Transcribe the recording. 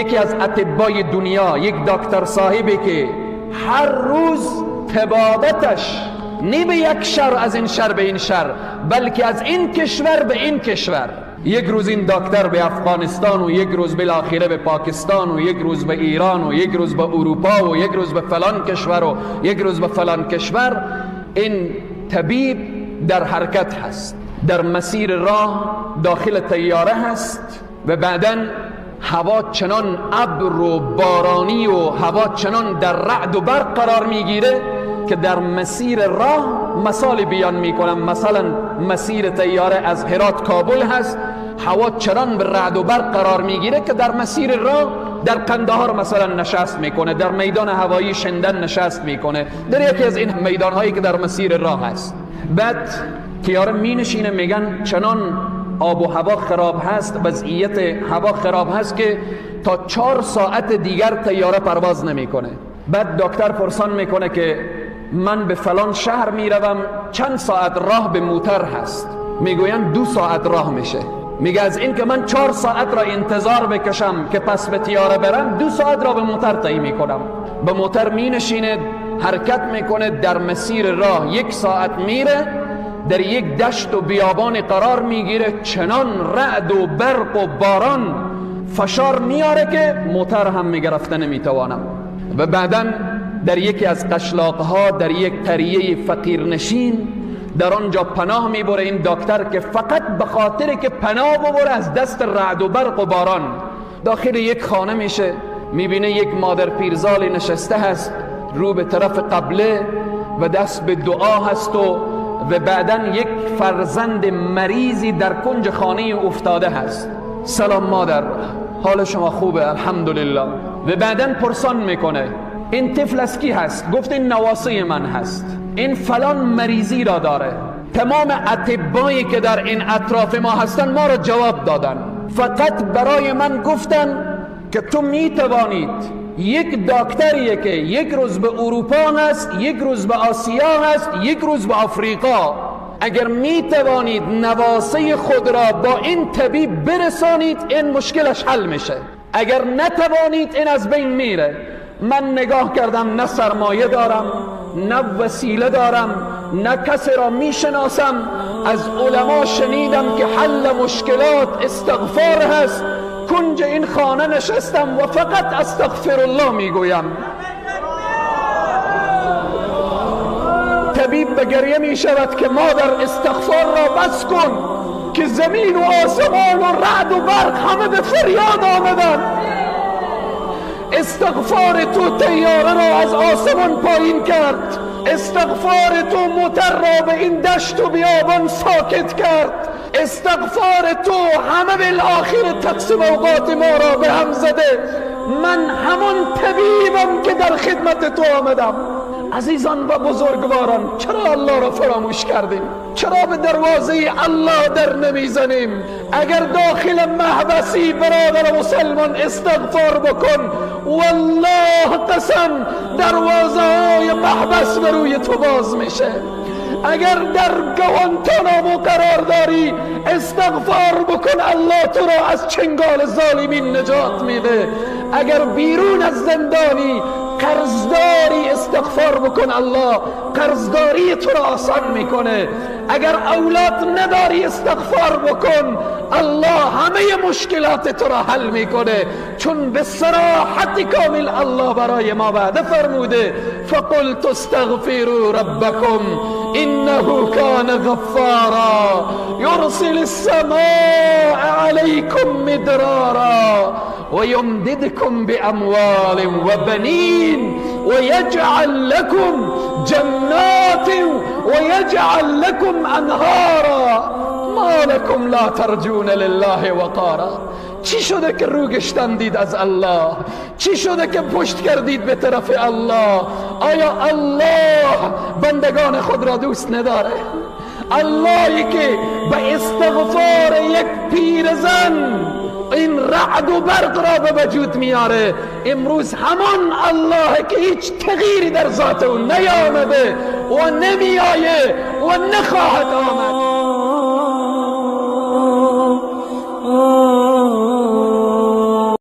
یکی از اطبای دنیا، یک دکتر صاحبی که هر روز طبابتش نه به یک شهر از این شهر به این شهر، بلکه از این کشور به این کشور. یک روز این دکتر به افغانستان و یک روز بالاخره به پاکستان و یک روز به ایران و یک روز به اروپا و یک روز به فلان کشور و یک روز به فلان کشور. این طبیب در حرکت هست، در مسیر راه داخل طیاره هست و بعداً هوا چنان ابر و بارانی و هوا چنان در رعد و برق قرار میگیره که در مسیر راه مثال بیان میکنم، مثلا مسیر طیاره از هرات کابل هست، هوا چنان به رعد و برق قرار میگیره که در مسیر راه در قندهار مثلا نشست میکنه، در میدان هوایی شندن نشست میکنه، در یکی از این میدانهایی که در مسیر راه هست. بعد طیاره مینشینه، میگن چنان آب و هوا خراب هست، وضعیت هوا خراب هست که تا 4 ساعت دیگر طیاره پرواز نمیکنه. بعد دکتر پرسان میکنه که من به فلان شهر میروم، چند ساعت راه به موتر هست؟ میگوین 2 ساعت راه میشه. میگه از این که من 4 ساعت را انتظار بکشم که پس به طیاره برم، 2 ساعت را به موتر طی میکنم. به موتر مینشینه، حرکت میکنه، در مسیر راه 1 ساعت میره، در یک دشت و بیابان قرار میگیره، چنان رعد و برق و باران فشار میاره که موتر هم میگه رفته نمیتوانم. و بعدا در یکی از قشلاقها، در یک قریه فقیرنشین، در آنجا پناه میبره این دکتر که فقط به خاطر که پناه ببره از دست رعد و برق و باران. داخل یک خانه میشه، میبینه یک مادر پیرزال نشسته هست، رو به طرف قبله و دست به دعا هست و بعدا یک فرزند مریضی در کنج خانه افتاده هست. سلام مادر، حال شما خوبه؟ الحمدلله. و بعدا پرسان میکنه این طفل از کی هست؟ گفت این نواسه من هست، این فلان مریضی را داره. تمام اطبایی که در این اطراف ما هستن ما را جواب دادن، فقط برای من گفتن که تو میتوانید یک دکتریه که یک روز به اروپا هست، یک روز به آسیا هست، یک روز به آفریقا، اگر میتوانید نواسه خود را با این طبیب برسانید این مشکلش حل میشه، اگر نتوانید این از بین میره. من نگاه کردم، نه سرمایه دارم، نه وسیله دارم، نه کسی را میشناسم. از علما شنیدم که حل مشکلات استغفار هست. کنج این خانه نشستم و فقط استغفر الله میگویم. طبیب به گریه میشود که مادر استغفار را بس کن که زمین و آسمان و رعد و برق همه به فریاد آمدن. استغفار تو طیاره را از آسمان پایین کرد، استغفار تو موتر را به این دشت و بیابان ساکت کرد، استغفار تو همه بالآخر تقسیم اوقات ما را به هم زده. من همون طبیبم که در خدمت تو آمدم. عزیزان و بزرگواران، چرا الله را فراموش کردیم؟ چرا به دروازه الله در نمیزنیم؟ اگر داخل محبسی برادر مسلمان استغفار بکن، والله قسم دروازه های محبس به روی تو باز میشه. اگر در گوانتانامو قرار داری استغفار بکن، الله تو را از چنگال ظالمین نجات میده. اگر بیرون از زندانی قرضداری استغفار بکن، الله قرضداری تو را آسان میکنه. اگر اولاد نداری استغفار بکن، الله همه مشکلات تو را حل میکنه. چون به صراحت کامل الله برای ما وعده فرموده فقلت استغفروا ربکم انه کان غفارا یرسل السماء علیکم مدرارا ويمددكم بأموال وبنين ويجعل لكم جنات ويجعل لكم أنهارا ما لكم لا ترجون لله وقارا. چی شده که رو گشتندید از الله؟ چی شده که پشت کردید به طرف الله؟ آیا الله بندگان خود را دوست نداره؟ اللهی که به استغفار یک پیرزن این رعد و برق را به وجود میاره، امروز همان الله که هیچ تغییری در ذات او نیامده و نمیآیه و نخواهد آمد.